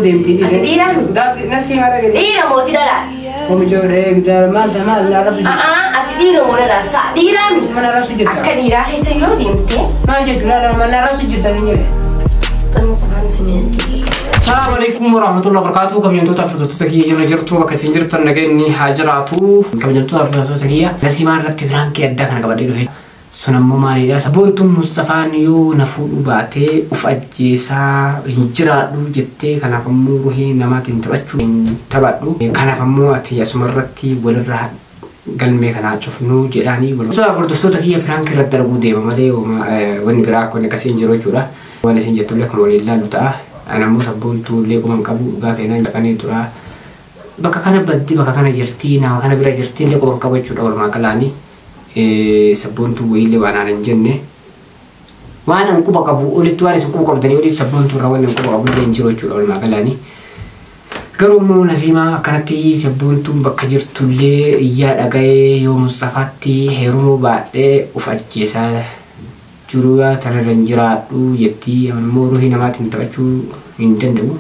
Deemti. Ati dhiiraa mi? Nasii maal agarsiisa? Dhiira moo dhalaa? Oomisha eegdaa maal maal arrabsu jirta? A'aa, ati dhiira moo dhalaa? Sa'a dhiiraa mi? Mana arrabsu jirta? Akka dhiiraa keessa yoo deemte. Maal jechuudha? Mana arrabsu jirta ni jedhe. Barumsa afaan isin. Assalamu alaikum warahmatullahi wabarakatuh. Kabajamtoota fi hordoftoota kiyya, jirra jirtu, bakka isin jirtan nageenyi haa jiraatu. Kabajamtoota fi hordoftoota kiyya, Nasiimaa irratti piraankii addaa kana qabadhee dhufe. Sun ammoo maalidha? Sabboontuun Mustafaan yoo na fuudhuu baatee uf ajjeesaa hin jiraadhu jettee, kanaaf ammoo ruhii namaatiin taphachuu hin taphadhu. Kanaaf ammoo ati asuma irratti walirraa galmee kanaa cufnuu jedhaanii. Hordoftoota kiyya, piraankii irratti darbuu deema malee wanni biraa akka akkasii hin jiru jechuudha. Waan isin jettullee kan waliin ilaallu ta'a. Ani ammoo sabboontuu illee quban qabu, dhugaa feenaan dhaqanii tura. Bakka kana baddi, bakka kana jirtii, nama kana bira jirtii illee quban qabu jechuudha walumaa galaanii. Sabboontuu wayiillee waan aan hin jenne. Waan an quba qabu olitti, waan isin quba qabdanii olitti, sabboontuu irraa waan an quba qabu illee hin jiru jechuudha walumaa galaanii. Garuu immoo Nasiimaa akkanatti sabboontuun bakka jirtullee iyyaa dhaga'ee yoo Mustafaatti heerumuu baadhee uf ajjeesaa jiru tanarra hin jiraadhu jettii, ammoo ruhii namaatiin taphachuu hin danda'u.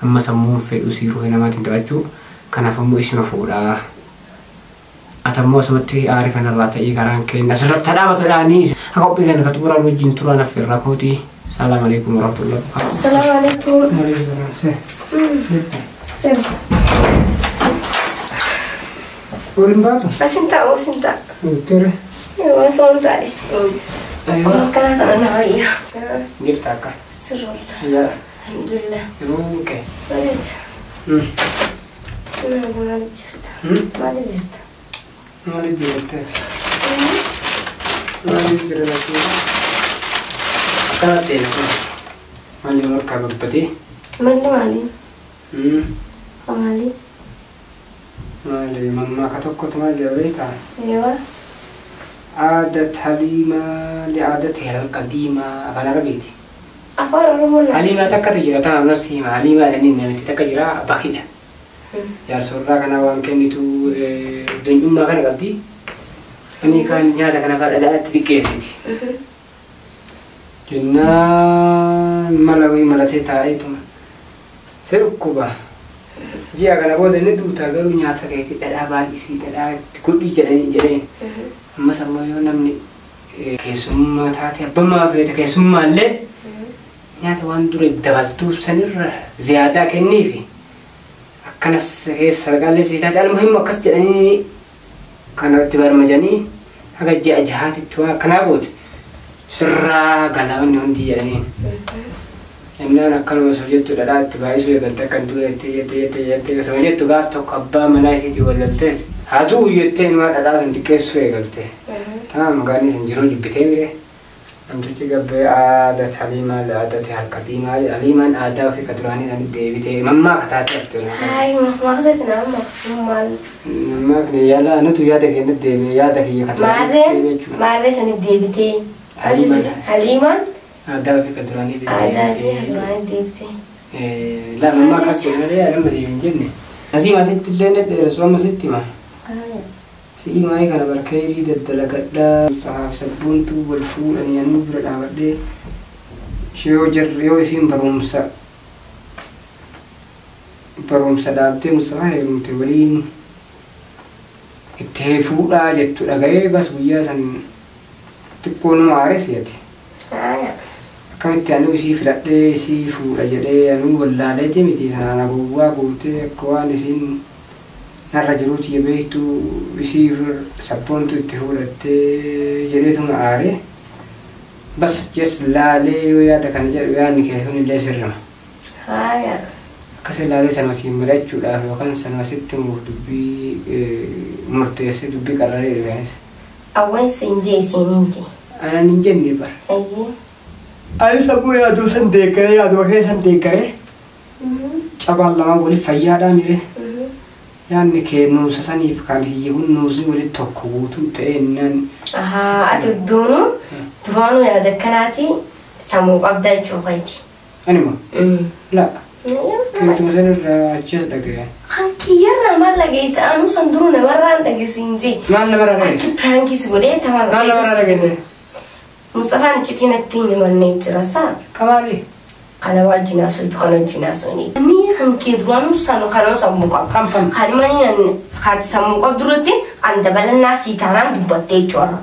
Amma sammuun fedhu si ruhii namaatiin taphachuu, kanaaf ammoo isima fuudhaa. Ati ammoo asumatti aarii kanarraa ta'ii karaan keenya asirratti dhaabatudhaanii akka qophii kana ka xumuraan wajjin turaan affeerraa kooti. Salaam alaikum warahmatullahi wabarakatuh. Assalaamu alaikum. Waliin baatu? Asin taa'u, asin taa'u. Ture. Waan soon taa'is. Kun akkanaa kana na wayya. Jirta akka? Sirruudha. Yaa. Alhamdulillah. Yeroo kee. Bareeda. Maali jirta? Maali jirta? Maali jirteeti? Maali jira lakkee? Akkana ta'e kun. Maali harkaa babbatee? Malli maali? Maali? Maali mammaaka tokkotu maal jedha beektaa? Eewa. عادت حليمة لعادتها القديمة, afaan Arabiiti. Afaan Oromoo laa. Haliimaa takkatu jira, tanaaf narsi hima. Haliimaa jedhanii namitti takka jira, bakidha. Jaarsorraa kana waan kennitu donyummaa kana qabdi. Inni kaan nyaata kana kan dhadhaatti xiqqeessiti. Jennaan mala wayii malatee taa'eetuma. Se dhukkuba. Ji'a kana booda inni duutaa, garuu nyaata keetii dhadhaa baay'isii, dhadhaa itti godhii jedhanii jedheen. Ammas ammoo yoo namni keessummaa taate, abbammaa feete, keessummaa illee nyaata waan dura dabaltuuf sanirra ziyaadaa kenniifi akkanas keessa ragaalee sii taate, almuhimmu akkas jedhanii kanatti barmajanii haga ji'a jahaatitti waan akkanaa goote sirraa galaanni hundi jedhaniin. Jennaan akkanuma osoo jettu dhadhaa itti baay'isuu eegalte, akkan du'e jettee jettee jettee jettee osoo jettu, gaaf tokko abbaa manaa isiitii wal loltees haa du'u jettee inuma dhadhaa sun xiqqeessuu eegalte. Tamaam, maqaan isin jiruu jibbitee mire. Namtichi gabbee aadat haliimaa aadati halqadiimaa, haliimaan aadaa ofii ka duraanii sanitti deebitee mammaa kataate hafte. Hayi, maqsati nama maqsuu maal? Mammaa kana yaala nutu yaada keenyatti deebi'e, yaada kiyya ka duraanii Maarree deebi'e jechuudha. Maarree sanitti deebitee. Haliimaan. Haliimaan aadaa ofii ka duraanii aadaa fi deebitee. duraanii deebitee. La mammaa akkas jedhe malee nama siif hin jenne. Nasiima asitti illee dhedheeressu, amma sitti hima. Si'ii maayii kana barkeerii daddalagadhaa. Sahaaf sabboontuu wal fuudhanii anuu bira dhaabadhee yoo jarri yoo isiin barumsa dhaabdee Mustafaa heerumte waliin itti fuudhaa jettu dhaga'ee, bas guyyaa san xiqqoo nama aares jette. Akkamitti anuu isii filadhee isii fuudha jedhee anuu wallaaleeti miti, sanaan gowwaa gootee akka waan isiin narra jiruuti beektu isii sabboontu itti fuudhattee jedheetuma aare. Bas jes laalee yoo yaada kana jedhu, yaadni kee kun illee sirrima. Akkas ilaalee sanuma siin mari'achuudhaaf yookaan sanuma sitti himuuf dubbii murteessee dubbii qarraree dhufeenis. Awwan siin jee isiin jee. Anan hin jenne bara. Ayyee. Ani sammuu yaaduu san deeggaree, yaaduma kee san deeggaree, cabaan lamaan waliif fayyaadhaa mire. Yaadni kee nuusa saniif kan hiyye kun nuusni walitti tokko guutuu ta'ee innaan. Ahaa, ati duunu duraanuu yaada akkanaati sammuu qabdaa jechuu keeti. Anima? La. Keetuma sanirraa achis dhaga'e. Kan kiyyarraa maal dhageessa? Anuu san duruu namarraan dhageesse hin jee. Maal namarraa dhageesse? Akki piraankiis godhee tamaan Maal namarraa dhageesse? Mustafaan iccitii natti hin himannee jira saa. Kamaali? Kana wajjin haasoftu kana wajjin haasofni. Inni kan kee duraanuu sanu kanoo sammuu qaba. Kam kam? Kan mani nan haati sammuu qabdu irratti an dabalannaa sii taanaan dubbattee jechuudha.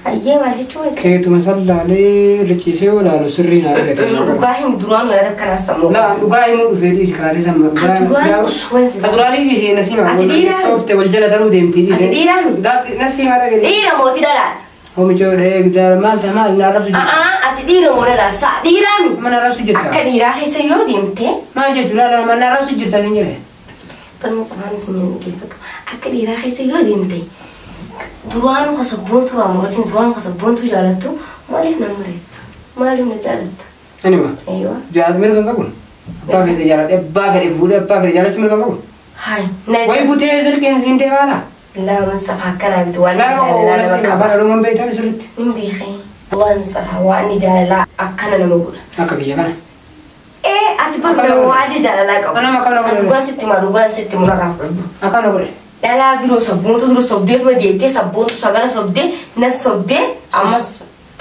Hayyee maal jechuudha? Keetuma sallaalee richiisee olaalu sirrii naa argate. Dhugaa himi duraanuu yaada akkanaa sammuu Laa qabdu. dhugaa himuu dhufee dhiisi kaatee samma. Ka duraan uswan si. Ka duraalii dhiisi nasiima. Ati dhiiraa? Toofte wal jala taruu deemti dhiise. Ati dhiiraa mi? Nasiima dhagee. Dhiira mootii dhalaadha. Homichoo dhahee maal ta'a maal na arrabsu jirta? A'aa ati dhiira moo dhalaa sa'a dhiiraa mi? Mana arrabsu jirta? Akka dhiiraa keessa yoo deemte. Maal jechuudha laa mana arrabsu jirta hin jedhe. Barnoota afaan isin dhaggeeffadhu. Akka dhiiraa keessa yoo deemte duraan kasabboontu raamuratiin duraan kasabboontu jaalattu maaliif na mureetta? Maaliif na jaalatta? Anima. Eeywa. Jaalatu mirga hin qabu. Abbaa fedhe jaaladhe abbaa fedhe fuudhee abbaa fedhe jaalachuu mirga hin qabu. Hayi. Wayi butee silkiin siin deemaadha. Laa Mustafa akkanaa miti waan Laa jaalalaa nama afaan qaba. Oromoon beektan sirriitti. Hin beekee. Wallahi Mustafa waan jaalalaa akkana nama godha. Akka biyya kana. Ee ati barbaada waan jaalalaa qabu. Anama akkana godhe. Dhugaan sitti himaa dhugaan sitti murarraa fudhadhu. Akkana godhe. Dhalaa biroo sabboontu dura sobdeetuma deebitee sabboontu sagala sobdee nas sobdee ammas.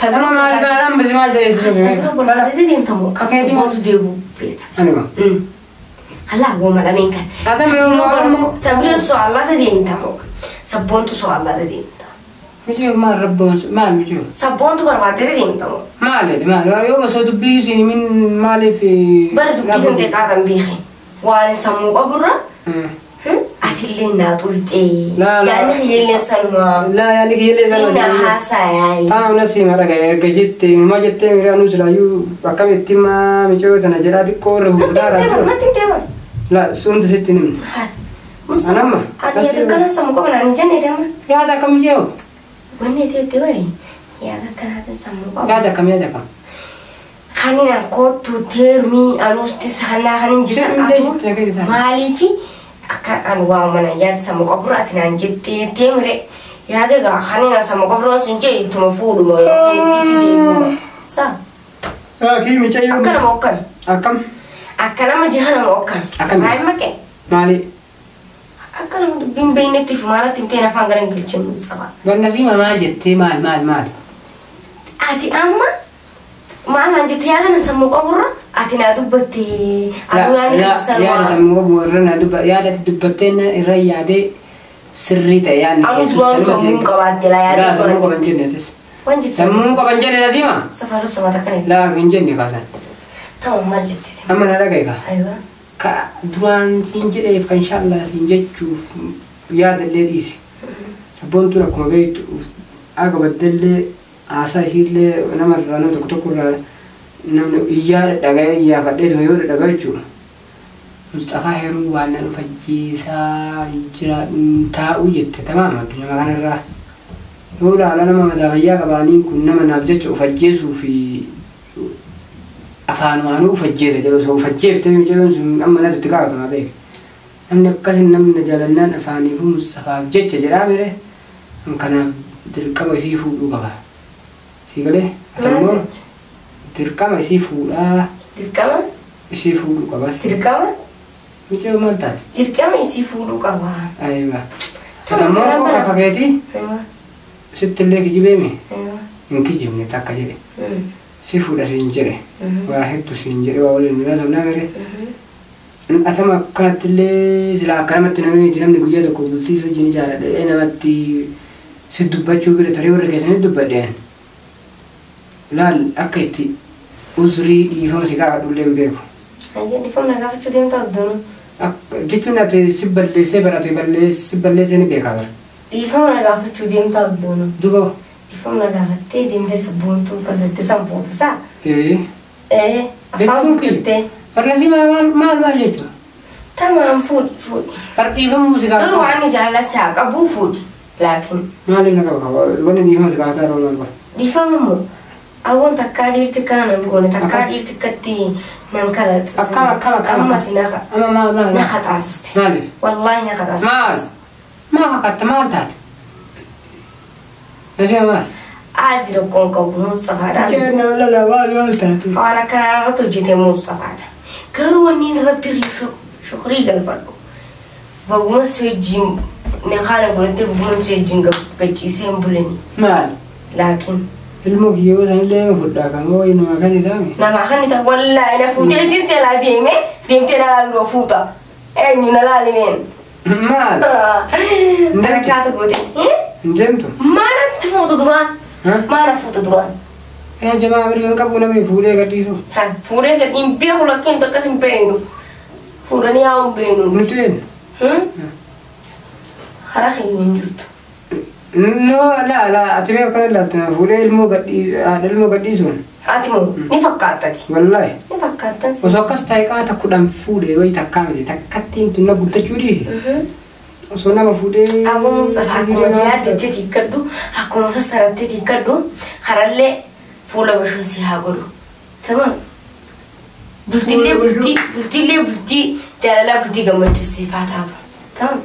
Nama maal maal ambasi maal jedhee si Sabira barbaadee deemtamu Akka sabboontu deebi'u feeta. Anima. Kalaa wooma lameen kan. Ata mee Oromoo. Tabira so'allaata deemtamu sabboontu so'allaata deemta. Michuu maal rabboon maal michuu? Sabboontu barbaadee deemtamu. Maal maal yoo osoo dubbii isin himin maaliif. Bara dubbii kan ta'e qaatan beekee waan sammuu qaburra atillee naa xuuxee yaadni kiyyellee sanumaa. Laa yaadni kiyyellee sanumaa. Siinaa haasaayaa. Taa'u nasi mara erga jette ma jettee miidhaan silaayyuu akkamitti maa michuu tana jedhaa xiqqoo irra buutaa irraa ture. Natti hin deeman. Laa suunti sitti hin himne. Anamma. Ani yaada akkana sammuu qaba naan hin jenne deema. Yaada akkam jeewu? Wanni ta'e bari yaada akkanaatiin sammuu qaba. Yaada akkam yaada akkam? Kanin an kootu teermii anuusti saanaa kanin jiran atu maaliifi akka an waa mana yaada sammuu qaburra ati naan jettee deemre yaada gaa kanin an sammuu qaburra sun jee ittuma fuudhuma yookiin sitti deemuma. Saa. Akii micayyoo. Akka nama okkami. Akkam. Akka nama jiha nama okkami. Akkami. Maal maqee? Maali? Akka nama dubbiin beeynetti fi maalatti himteen afaan gara Ingilichiin saba. Barnasiima maal jettee maal maal maal? Ati amma maal naan jettee yaada na sammuu qaburra ati naa dubbattee anuu yaadni keessan Yaada sammuu qabu irra naa dubba yaada ati dubbattee irra yaadee sirrii ta'e yaadni Anuu duraan sammuu hin qabaatte laa yaada Laa sammuu qaban jenne atis. Waan jettee. Sammuu qaban jenne Nasiima? Safaruu samata kana. Laa hin jenne kaasan. Ta'u maal jettee? Amma na dhagaye kaa. Aywa. Ka duraan siin jedheef kan inshaallah siin jechuuf yaadallee dhiisi. Sabboontuun akkuma beektu aga baddallee haasaa isiillee namarraa nama tokko tokkorraa namni iyyaa dhaga'ee iyyaafadheetuma yoo dhaga'e jechuudha. Mustafaa heeruu waan nan ufajjiisaa jira taa'uu jette tamaama addunyaa kanarraa. Yoo ilaala nama mataa fayyaa qabaaniin kun nama naaf jecha ufajjeesuu fi afaanumaanuu ufajjeesa jedhu osoo ufajjeeftee mucayyoon sun amma natti itti kaawwatama beeka. Namni akkasin namni na jaalannaan afaaniifuu Mustafaaf jecha jedhaa mire kanaaf dirqama isii fuudhuu qaba. Sii galee? Ati immoo dirqama isii fuudhaa. Dirqama? Isii fuudhuu qaba. Dirqama? Mucayyoo maal taate? Dirqama isii fuudhuu qaba. Ayiwa. Ati immoo qofa keetii sitti illee kijibeemi? Hin kijibne takka jedhe. Si fuudha siin jedhe. Waa hedduu siin jedhe waa waliin nu yaasofnaa mire. Atama akkanatti illee silaa akkanamatti namni guyyaa tokko bultii wajjin ijaaradha namatti si dubbachuu bira tarii warra keessanitti dubbadheen. Laal akka itti uzrii dhiifama si gaafadhu illee hin beeku. Hayyee dhiifama na gaafachuu deemtaa addoonu. Jechuun ati si balleessee barate si balleessee ni beekaa bara. Dhiifama na gaafachuu deemtaa addoonu. Duuba. Dhiifama na gaafattee deemtee sabboontuu kasattee san fuutu saa. Ee. Ee afaan guututtee. Farnasii maal maal maal jechuudha? Tamaam fuudhi fuudhi. Dhiifama si gaafata. Garuu waan jaalala si haa qabuu fuudhi laakiin. Maaliif na qaba qaba wanni dhiifama si gaafataa yeroo maal godha? Dhiifama immoo awwan takkaa dhiirti kana nan goone takkaa dhiirti akkatti nan kalaxise. Akkam akkam akkam. Ammati na Amma maal maal. na haxaasiste. Maaliif? Wallaahi na haxaasiste. Maal? Maal hakatta maal taate? Nasiima maal? Aadi rakkoon qabu Mustafaadhaan. Jeena lala maal maal taate? Waan akkanaa irratti hojjete Mustafaadha. Garuu wanni rabbi shukrii galfadhu. Baguma si wajjin ni haala godhattee baguma si wajjin gachiisee hin bulani. Maal? Laakiin. Ilmoo kiyyoo sanillee fudhaa kan hoo nama kan isaami. Nama kan ita wallaahi na fuutee jalaa deeme deemtee dhalaa biroo fuuta. Eenyu na laalimeen. Maal? Barakaata goote. Hin deemtu? Maanatti fuutu duraan? Maana fuutu duraan? Yaa jamaa mirga qabu namni fuudhee gadhiisu. Fuudhee gad hin beeku lakkiin takkas hin beeknu. Fuudhanii haa hin beeknu. Nuti eenyu? Karaa keenya hin jirtu. No, la la ati mee akkana ilaaltu fuudhee ilmoo haadha ilmoo gadhiisuun. Ati moo ni fakkaattati. Wallaahi. Ni fakkaattan. Osoo akkas ta'e qaata 10 fuudhee wayi takkaa miti takkattiin tunna guddachuu dhiisi. Osoo nama fuudhee. Akkuma akkuma yaaddetti tiikkadhu akkuma fassaratte tiikkadhu karallee fuula bashoo si haa godhu. Tamam. Bultiillee bultii bultiillee bultii jaalalaa bultii gammachuu siif haa taatu. Tamam.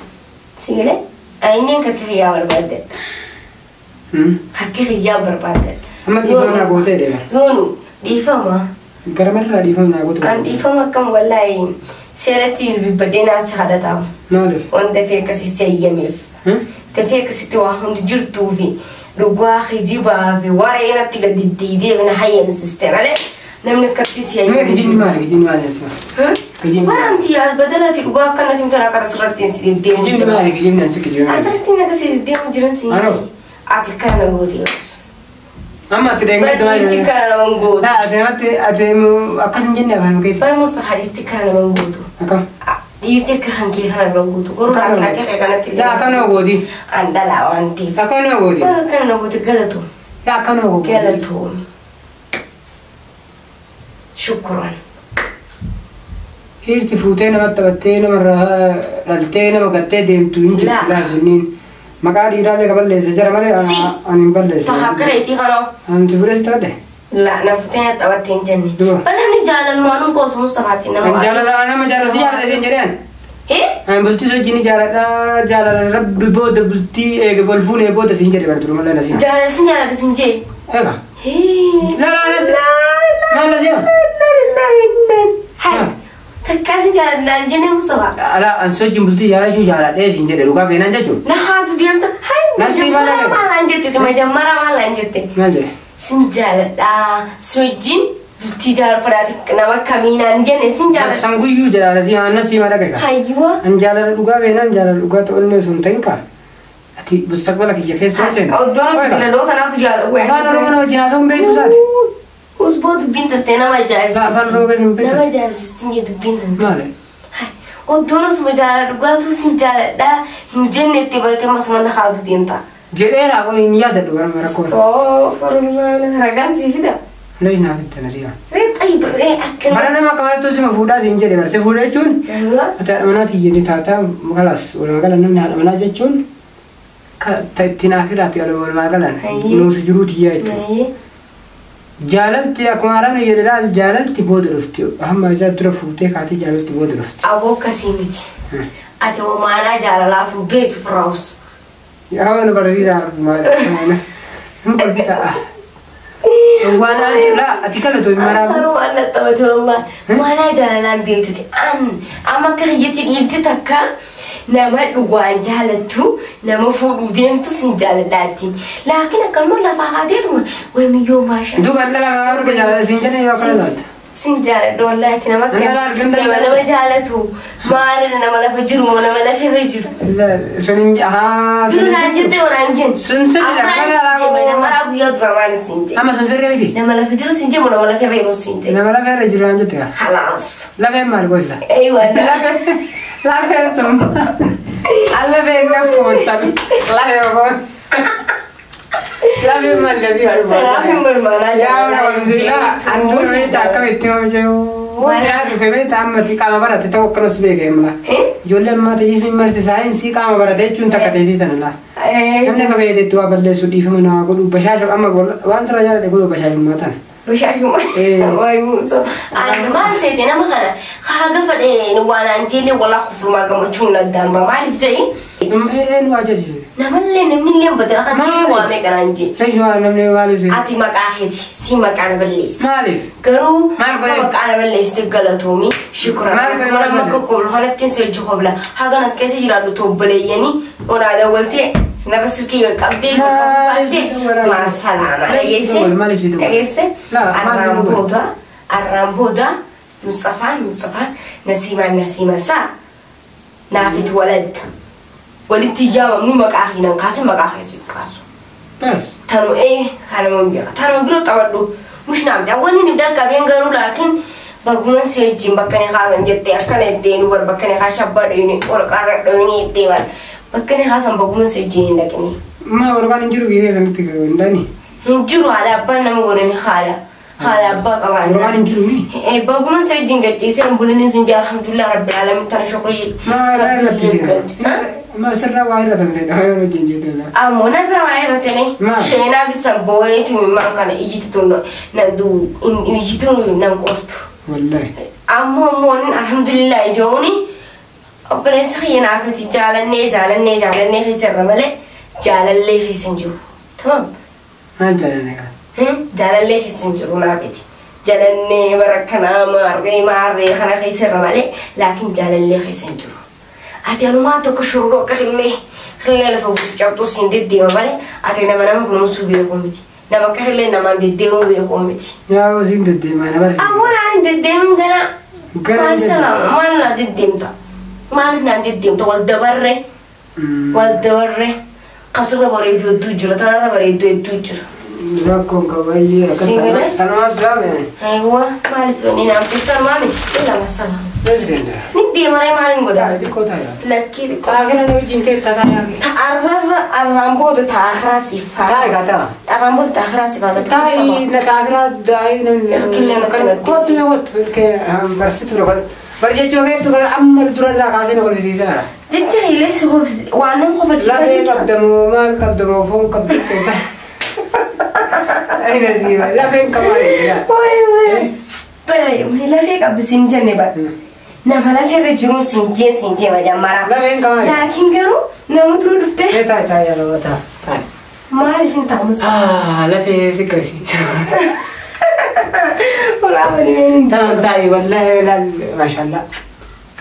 Si galee? Ainiin kakka kiyyaa barbaadde. Kakka kiyyaa barbaadde. Amma dhiifama naa gootee deema. Yoonu dhiifama. Gara marraa dhiifama naa goote. An dhiifama akkam wallaahi seeratti bilbibbadhee naas kadhatamu. Maaliif? Wanta dafee akkasii si eeyyameef. Dafee akkasitti waa hundi jirtuu fi dhugaa kijibaa fi waree natti gadi diidee na hayyamsiste malee namni akkatti si Mee kijibni maali? Kijibni maali asuma? Kijibni Waanti as badalati dhugaa akkanatti himtan akka asirratti si deddeemu Kijibni maali? Kijibni ansi kijiba maali? Asirratti akka si deddeemu jiran si Anoo? Ati kana na goote. Amma ati deemee Bari kana nama gootu. Laa ati namatti ati akkas hin jenne afaan keetti. Bari musa hadiifti kana nama gootu. Akkam? Dhiirti akka kan kee kana nama gootu. Garuu Akkam? akka kee kanatti Laa akkam nama gooti? An dhalaa waan ta'eef. Akkam nama gooti? Akkana na goote galatoom. Laa akkam nama gooti? Galatoomi. Shukran. Dhiirti fuutee nama taphattee namarraa dhaltee nama gattee deemtu hin jirtu laa sunniin. Maqaa dhiiraalee balleessa jira malee Si. ani hin balleessu. Tokko akka keetii kana. Ani si fuudhee si taphadhe. La na fuutee na taphattee hin jenne. Duba. Namni jaalalmaan qoosu Mustafaatti nama. Ani jaalala nama jaalala si jaalala siin jedheen. Hee? Ani bultii sochiin jaaladha jaalala rabbi booda bultii eege wal fuunee booda siin jedhe bara duruma lana siin. Jaalala sin jaalala sin jee. Egaa. Hee. La la la si. Maal la siin? Hai. Takkaa sin jaalallaan jenne Mustafa. Ala ani sochiin bultii jaalachuu jaaladhee siin jedhe dhugaa feenaan jechuudha. Na haatu deemta. Hai. Nasi maal Majammara jedhe? maal jette? Majammara maal jette? Maal jedhe? Sin jaaladha. Sochiin bultii jaalladha nama kamiinaan jenne sin jaaladha. San guyyuu jaalala si aanna si maal dhagaa. Hayyuwa. An jaalala dhugaa feenaan jaalala dhugaa ta'ullee sun ta'in kaa. Ati mustaqbala kiyya keessa seenu. Oddoon nuti ladoo kanaatu jaalladhu. Afaan Oromoo na wajjin haasa'uun beektu isaati. Usboo dubbiin tattee nama ajaa'ibsiisti. Afaan Oromoo keessa hin beektu. Nama ajaa'ibsiisti hin dubbiin tattee. Maali? Oddoon osuma jaalala dhugaatu sin jaaladha hin jenne itti baratee masuma na haatu deemta. Jedheera qoy hin yaadadhu gara rakkoon. Astoofarullah ragaan sii fida. Leesh naaf itti nasiiba. Ree xayi ree akkana. Bara nama akkamittuu sima fuudhaa siin jedhe barse fuudha jechuun ati haadha manaa tiyyee taataa kalaas walumaa gala namni haadha manaa jechuun ittiin akiraatti walumaa galan nuusi jiruu tiyyaa jechuudha. Jaalalti akkuma arabni jedhe laal jaalalti booda dhufti. Hamma isaa dura fuutee kaatee jaalalti booda dhufti. Aboo akkasii miti. Ati homaanaa jaalalaatu beektu firraa'us. Yaa nu barsiisaa arbumaa. Hin kolfi ta'a. Waan ati laa ati kallatoo hin maraabu. Asaruu waan naxxabate wallah. Maanaa jaalalaan beektuti. An amma akka kiyyatti dhiirti takka nama dhugaan jaalattu nama fuudhuu deemtu sin jaaladhaattiin. Laakiin akkanuma lafaa kaateetuma wayimiyyoo maashaa. Duuba dhala namaa jaalala siin jedhe yoo akkana laalta. Sin jaaladha wallaahi nama akka Dhala argan nama nama jaalatu maalidha nama lafa jiru moo nama lafa irra jiru. Sun hin haa Dura naan jette waan jenne. Sun sirriidha, Amma akkana sin jee majammara guyyaa dura maal sin jee. Amma sun sirrii miti. Nama lafa jiru sin jee moo nama lafa irra jiru sin jee. Nama lafa irra jiru waan jette kaa. Khalaas. Lafeen maal goosisa? Aywa. Lafeen sun lafeen na foontan lafeen foon. Lafeen maal gasii maal Lafeen maal Yaa wala an dur beektaa akkamitti maamishee yaa dhufe beektaa ammati qaama barate ta'u akkanas beekee mala. Ijoollee ammaa ta'ii marti saayinsii qaama barate jechuun takka teessii sana laa. Namni akka fayyadatetti waa balleessu dhiifama naa godhu bashaashu amma waan sirra jaaladhe godhu bashaashummaa tana. Bashaashuma. Waay muuso. An maal seete nama kana haga fadhee waan an jelle walaa kufrumaa gammachuun addaan ba'a maaliif ta'e. Eenyu ajajise? Namallee namni illee badala kan kee waamee kanaan jee. Leeshu waa namni maaliif? Ati maqaa keeti si maqaa na balleessi. Maaliif? Garuu Maal godhe? akka maqaa na balleessite galatoomi shukran. Maal godhe? Nama akka kobla kanatti hin sochii kobla. Hagan as keessa jiraadhu tobbaleeyyanii onaa dawwaltee Narra silkii qaqqabdee qaqqabbattee maasalaama dhageesse. Dhageesse arraan booda Mustafaan Nasiimaan Nasiima isaa naafit waladda. Walitti yaamamnu maqaa hinan kaasu maqaa keessi kaasu. Tanu kanuma beeka. Tanuma biroo taphadhu. Mushnaam wanni ni dhaqqabeen garuu laakiin baguman si wajjin bakka ni kaasan jettee akkana iddeen war bakka ni kaashabbaa dhoyini ol qarra dhoyini iddee war bakka ni kaasan baguman si wajjin hin dhaqini. Ma warqaan hin jiru biyya sanatti hin dhani. Hin jiru haadha abbaan nama godhani haadha. Haadha abbaa qabaan. Warqaan hin jiru mi? Baguman si wajjin gachiisee hin bulinin sin jaa alhamdulillah rabbil alamin tana shukrii. Ma irratti seena. Ma sirraa waa irra tan seena yoo wajjin jirtu. Ammoo narraa waa irra tane sheenaa gisan boo'eetu himmaan kana ijjitu tun na du ijjitu nan qortu. Wallahi. Ammoo alhamdulillah ijooni obboleessa kiyya naafati jaalannee keessarra malee jaalallee keessa hin jiru. Tamam. Maal jaalannee kaa? Jaalallee keessa hin jiru naafati. Jaalannee bara kanaa maarree kana keessarra malee laakiin jaalallee keessa hin jiru. Ati anumaa tokko shururoo akka qillee lafa guutuu siin deddeema malee ati nama kunuunsuu beeku miti. Nama akka qillee namaan deddeemuu beeku miti. Yaa siin deddeemaa nama. Ammoo naan deddeemuun gana. Maal maal naa deddeemta? Maaliif naan deddeemta? Wal dabarre qasirra bareedu hedduu jira tanarra bareedu hedduu jira. Rakkoon qabayyee akka tanumaaf jaame. Aywa maaliif ni naan bittan maami? Lama saba. Ni deemaree maaliin godha? Xiqqoo ta'a. Lakkii xiqqoo. Ta'a kana wajjin teetta ta'a. Ta'arra arraan booda ta'akhiraa siifaa. Ta'a egaa ta'a. Arraan booda ta'akhiraa siifaa. Ta'i na ta'akhiraa daa'ii nan. Ilkillee na Kootu mee kootu ilkee barsiitu dura bar jechuu keetu gara amma dura irraa kaasee na kolfisiisaara. Jecha hiilee si waan nama kofalchiisaa Lafee jecha. qabdamoo maal qabdamoo foon qabdu keessa. Ayi nasiiba lafeen qabaa. Wayi lafee qabdi siin jenne bara. Nama lafee irra jiruun siin jee majammara. Lafeen qabaa. Laakiin garuu nama dura dhuftee. Taa'e taa'e yaalaa taa'e taa'e. Maaliif hin ta'amus? Lafee si garsiisa. Waraabani. Taa'e wallaahi laal maashaallah.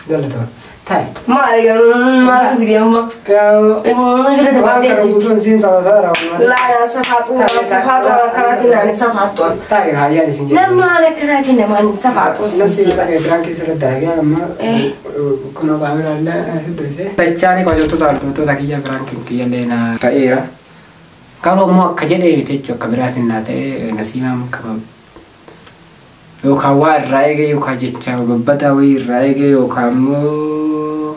Galatoon taa'e. Maali garuu maaltu fide amma? Bira dabartee Waan kana jirti. guutuun siin taphataa Laa safaatu waan akkanaatiin naan safaatu. Taa'e hayyaan isin jedhu. Namni waan akkanaatiin namaan hin safaatu. Nasi biraan keessa irratti dalagaa amma kunoo kaameraallee hedduu Dachaani kabajattoota hordoftoota kiyya biraan kiyyallee na ta'eera. Garuu ammoo akka jedhee miti jechuudha akka biraatiin naa ta'e nasiimaan kama yookaan waa irraa eegee yookaan jecha babbadaa wayii irraa eegee yookaan immoo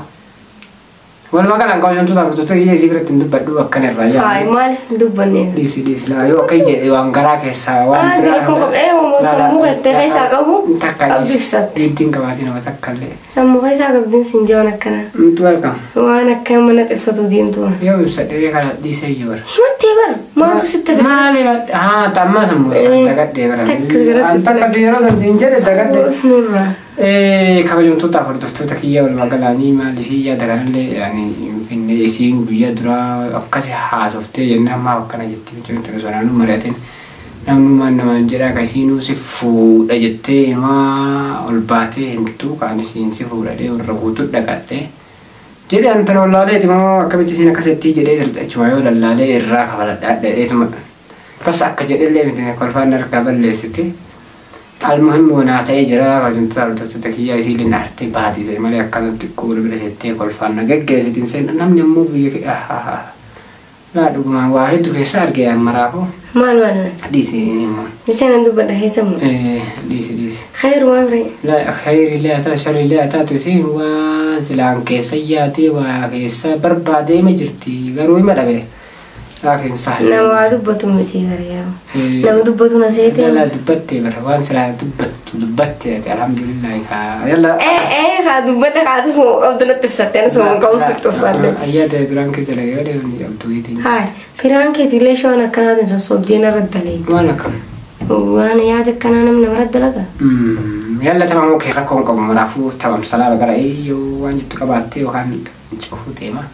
walumaa galaan kabajamtoota hordoftoota kiyya isii biratti hin dubbadhu akkana irraa Hayi yaadu. maaliif hin dubbanne? Dhiisi dhiisi laa yoo akka jedhe waan garaa keessaa waan Dira kun qabee sammuu keettee keessaa qabu qabdu ibsatte. Ittiin qabaatii nama takka illee. Sammuu keessaa qabdiin siin jee waan akkanaa. Mtu welcome. Waan akkana mana ibsatu deemtu. Yoo ibsadhee kana dhiisee yoo bara. Himattee bara maaltu sitti fide? Maali haa tamma sammuu isaa dagadhee bara. Takka gara sitti Takka si yeroo san siin jedhe dagadhee. Osnurraa. Kabajamtoota hordoftoota kiyya walumaa galaanii maaliif yaada kanallee ani finfinnee isiin guyyaa duraa akkas haasoftee jennaan maaf akkana jetti jechuun ture sonaanuu mari'ateen namnummaan namaan jedhaa ka isiinuu si fuudha jettee himaa ol baatee himtu kaan isiin si fuudhadhee warra guutuu dhaqadhee jedhe antana wallaaleeti moo akkamitti isiin akkasitti jedhee achuma yoo lallaalee irraa kafaladhaa dheedheetuma bas akka jedhellee miti kolfaan harkaa balleessiti. Almuhimmi wanaa ta'ee jira kabajamtoota hordoftoota kiyyaa isiillee aartee baatise malee akkanatti xiqqoo bira jettee kolfaan na geggeessitiin seenaa namni immoo biyya laa dhugumaan waa hedduu keessa argee an maraafuu Maal maal maal? dhiisi immoo Jecha nan dubbadha keessa moo? dhiisi dhiisi. Khayrumaa biree. Laa khayrillee haa taatu sharrillee haa taatu isiin waan silaan keessa yaatee waa keessa barbaadeema jirti garuu hima dhabe laakiin sahla. Nama waa dubbatu miti bara yaa. Nama dubbatu na seete. Yalla dubbattee bara waan silaa dubbattu dubbattee ati alhamdulillah kaa yalla. Haa dubbadha haati moo qabdu natti ibsatte ani sooma qabu sitti ibsadde. Ayyaada biraan kee dalagee yoo deemni qabdu wiitiin. Hayi firaan keetillee shawaan akkanaatiin sossobdee narra dalee. Waan akkam. Waan yaada akkanaa namni namarra dalaga. Yalla tamamuu kee rakkoon qabu maraafuu tamam salaama gara eeyyoo waan jettu qabaattee yookaan cufuu deema.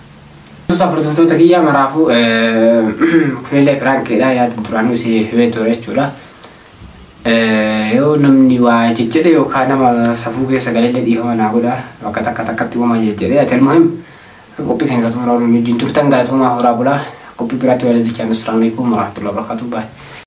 Hordoftoota kiyyaa maraafuu kunillee biraan keedhaa yaada duraanuu isin himee ture jechuudha. Yoo namni waa jejjedhe yookaan nama safuu keessa galeellee dhiifama naa godha bakka takka takkatti uumaa jejjedhe ati almuhim qophii kan galatooma raawwatu wajjin turtan galatooma horaa bulaa Qophii biraatti waliin jechaa, Assalaamu alaikum warahmatullahi wabarakatuh. Baay'ee.